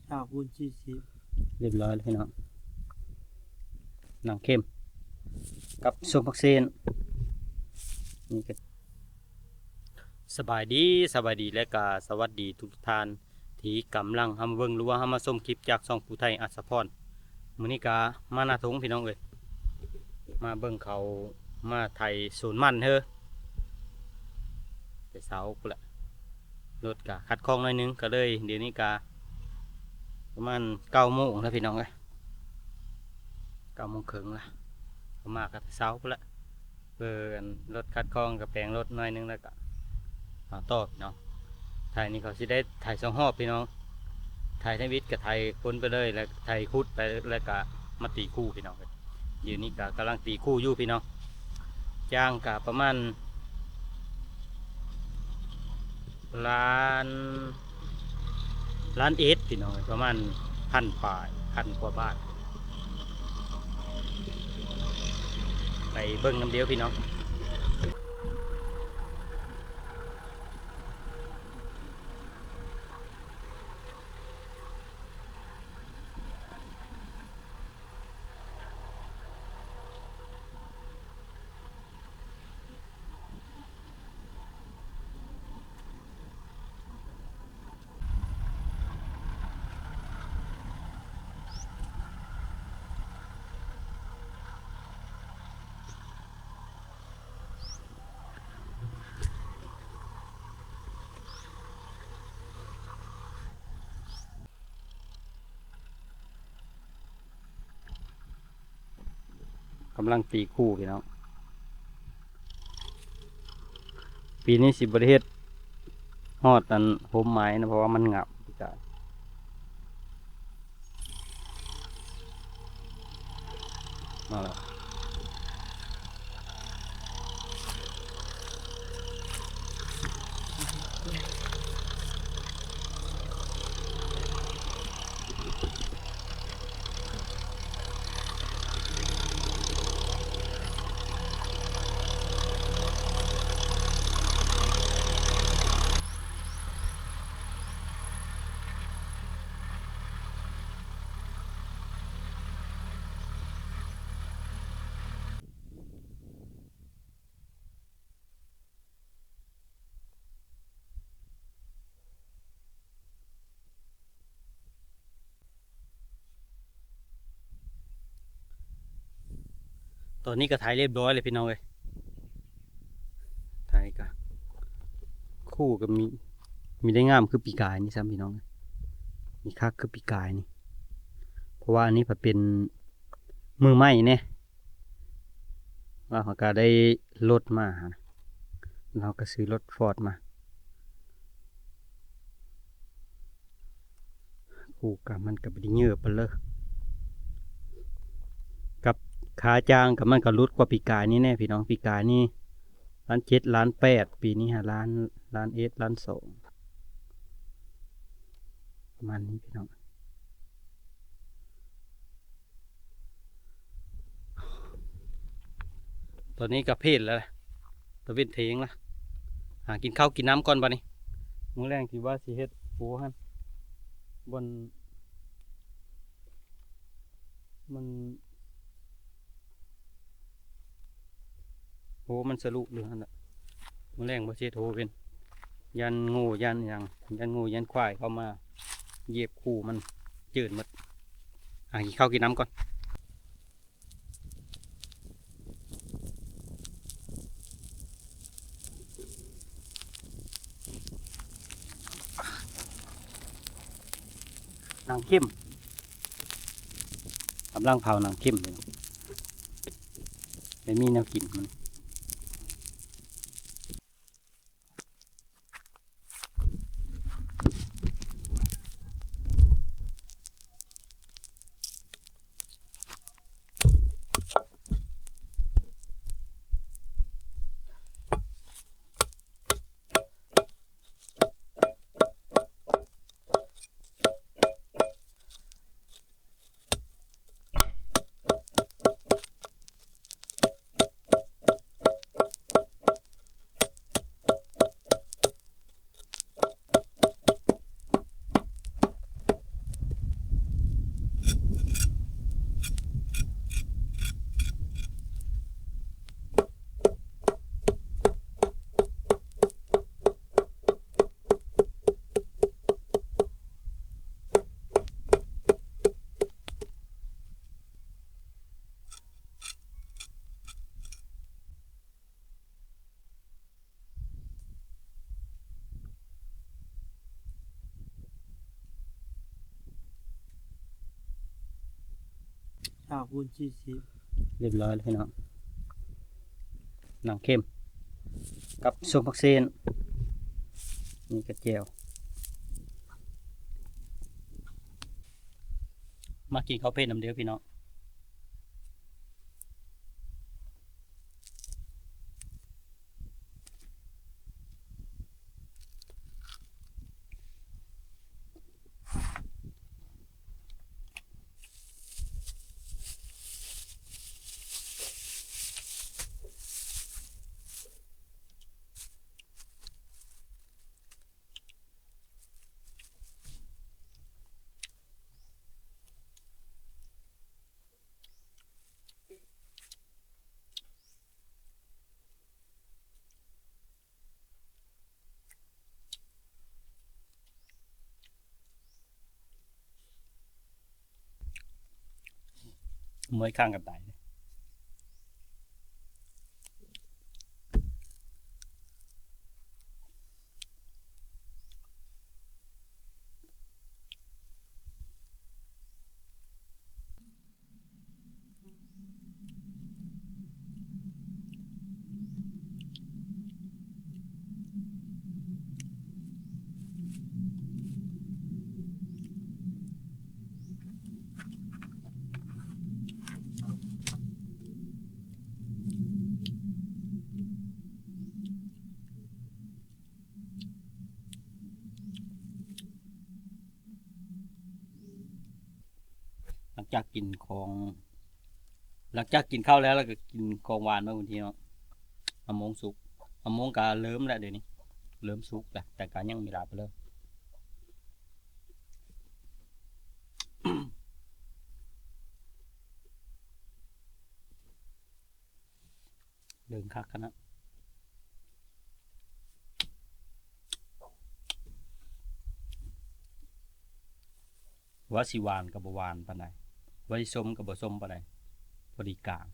ເກົ້າຄູນສີ່ສິບ ຮຽບຮ້ອຍແລ້ວພີ່ນ້ອງ ໜັງເຂັມກັບສົ້ມຜັກເຊນ ນີ້ກໍ ສະບາຍດີ ສະບາຍດີ ແລະກະສະຫວັດດີທຸກໆທ່ານ ທີ່ກຳລັງເຂົ້າມາເບິ່ງ ຫຼືວ່າເຂົ້າມາຊົມຄລິບຈາກຊ່ອງຜູ້ໄທອັດສະພອນ. ມື້ນີ້ກະມາໜ້າທົ່ງພີ່ນ້ອງເອີຍ ມາເບິ່ງເຂົາມາໄຖສວນມັນເຮີ ແຕ່ເຊົ້າພຸ້ນແຫຼະ ລົດກະຂັດຂ້ອງໜ້ອຍໜຶ່ງ ກະເລີຍ ດຽວນີ້ກະປະມານເກົ້າໂມງແລ້ວພີ່ນ້ອງເອີຍ ເກົ້າໂມງເຄິ່ງລະ ເຂົາມາກະແຕ່ເຊົ້າພຸ້ນແຫຼະ. ເອີ ອັນລົດຂັດຂ້ອງກະແປງລົດໜ້ອຍໜຶ່ງ ແລ້ວກະເອົາຕໍ່ພີ່ນ້ອງ. ໄຖນີ້ເຂົາຊິໄດ້ໄຖສອງຮອບພີ່ນ້ອງ ໄຖທຳອິດກະໄຖຄົນໄປເລີຍ ແລ້ວໄຖຂຸດໄປ ແລ້ວກະມາຕີຄູ່ພີ່ນ້ອງ. ດຽວນີ້ກະກຳລັງຕີຄູ່ຢູ່ພີ່ນ້ອງ ຈ້າງກະປະມານ ລ້ານ ລ້ານເອັດພີ່ນ້ອງ ປະມານພັນປາຍ ພັນກວ່າບາດ ໄປເບິ່ງນຳເດີພີ່ນ້ອງ. ກຳລັງຕີຄູ່ພີ່ນ້ອງ ປີນີ້ຊິບໍ່ໄດ້ເຮັດຮອດອັນໂຮມໄມ້ນະ ເພາະວ່າມັນຫງັບ ມາແລ້ວ. ຕອນນີ້ກໍໄຖຮຽບຮ້ອຍແລ້ວພີ່ນ້ອງເອີຍ ໄຖກໍ ຄູ່ກໍມີ ມີໄດ້ງາມຄືປີກາຍນີ້ຊ້ຳພີ່ນ້ອງ ມີຄັກຄືປີກາຍນີ້ ເພາະວ່າອັນນີ້ພັດເປັນມືໃໝ່ແດ່. ລາວເຮົາກະໄດ້ລົດມາຫັ້ນ ລາວກະຊື້ລົດຟອດມາ ກູກະມັນກະບໍ່ໄດ້ເຍີບປານເລີ ກັບຄ່າຈ້າງກະມັນກະຫຼຸດກວ່າປີກາຍນີ້ແດ່ພີ່ນ້ອງ ປີກາຍນີ້ລ້ານເຈັດ ລ້ານແປດ ປີນີ້ຫາລ້ານ ລ້ານເອັດ ລ້ານສອງ ປະມານນີ້ພີ່ນ້ອງ. ຕອນນີ້ກະເພນແລ້ວ ຕາເວັນເທີງລະ ຫາກິນເຂົ້າກິນນ້ຳກ່ອນບາດນີ້ ມື້ແລງທີ່ວ່າຊິເຮັດໂພຫັ້ນ ບ່ອນມັນ ໂພມັນສະລຸຢູ່ຫັ້ນແຫຼະ ມື້ແລງບໍ່ຊິເຮັດໂພເປັນ ຢ້ານງູ ຢ້ານຫຍັງ ຢ້ານງູ ຢ້ານຄວາຍເຂົ້າມາຢຽບຄູມັນ ຈືນໝົດ ຫາກິນເຂົ້າກິນນ້ຳກ່ອນ. ໜັງເຂັມ ກຳລັງເຜົາໜັງເຂັມຢູ່ ໄດ້ມີແນວກິນມັນ. ເກົ້າຄູນສີ່ສິບ ຮຽບຮ້ອຍແລ້ວພີ່ນ້ອງ ໜັງເຂັມກັບສົ້ມຜັກເຊນ ນີ້ກະແຈ່ວ ມາກິນເຂົ້າເພນນຳເດີ້ພີ່ນ້ອງ. ເມື່ອຍຂ້າງກັນຕາຍ. ຫຼັງຈາກກິນຂອງ ຫຼັງຈາກກິນເຂົ້າແລ້ວ ແລ້ວກໍກິນຂອງຫວານເນາະ ບາງທີເນາະ ມະມ່ວງສຸກ ມະມ່ວງກໍເລີ່ມແລ້ວດຽວນີ້ ເລີ່ມສຸກແລ້ວ ແຕ່ກໍຍັງມີຫຼາຍປານໃດ. ເລີ່ມຄັກຂະໜາດ ວ່າຊິຫວານກໍບໍ່ຫວານປານໃດ ວ່າຊິສົ້ມກໍບໍ່ສົ້ມປານໃດ ພໍດີກາງ.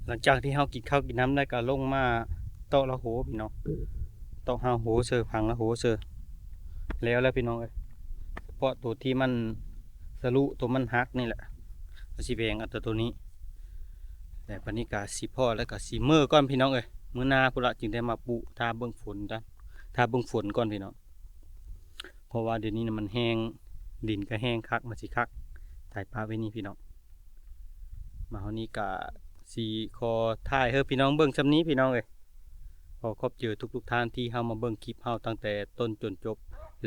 ຫຼັງຈາກທີ່ເຮົາກິນເຂົ້າກິນນ້ຳແລ້ວ ກໍລົງມາເຕາະລະໂຫພີ່ນ້ອງ ເຕາະຮາໂຫເຊີ ພັງລະໂຫເຊີ ແລ້ວແລ້ວພີ່ນ້ອງເອີຍ. ສະເພາະໂຕທີ່ມັນສະລຸ ໂຕມັນຫັກນີ້ແຫຼະ ກໍຊິແບ່ງເອົາແຕ່ໂຕນີ້ ແລ້ວບັດນີ້ກໍຊິພໍ້ ແລ້ວກໍຊິເມີກ່ອນພີ່ນ້ອງເອີຍ. ມື້ໜ້າພຸ້ນລະຈຶ່ງໄດ້ມາປູກ ຖ້າເບິ່ງຝົນ ຖ້າເບິ່ງຝົນກ່ອນພີ່ນ້ອງ. ເພາະວ່າດຽວນີ້ນະມັນແຫ້ງ ດິນກໍແຫ້ງຄັກ ມັນຊິຄັກ ຖ່າຍປະໄວ້ນີ້ພີ່ນ້ອງ. ມາຮອດນີ້ກະຊິຂໍຖ່າຍໃຫ້ພີ່ນ້ອງເບິ່ງສ່ຳນີ້ພີ່ນ້ອງເອີຍ. ຂໍຂອບໃຈທຸກໆທ່ານທີ່ເຂົ້າມາເບິ່ງຄລິບເຮົາຕັ້ງແຕ່ຕົ້ນຈົນຈົບ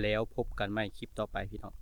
ແລ້ວພົບກັນໃໝ່ຄລິບຕໍ່ໄປພີ່ນ້ອງ.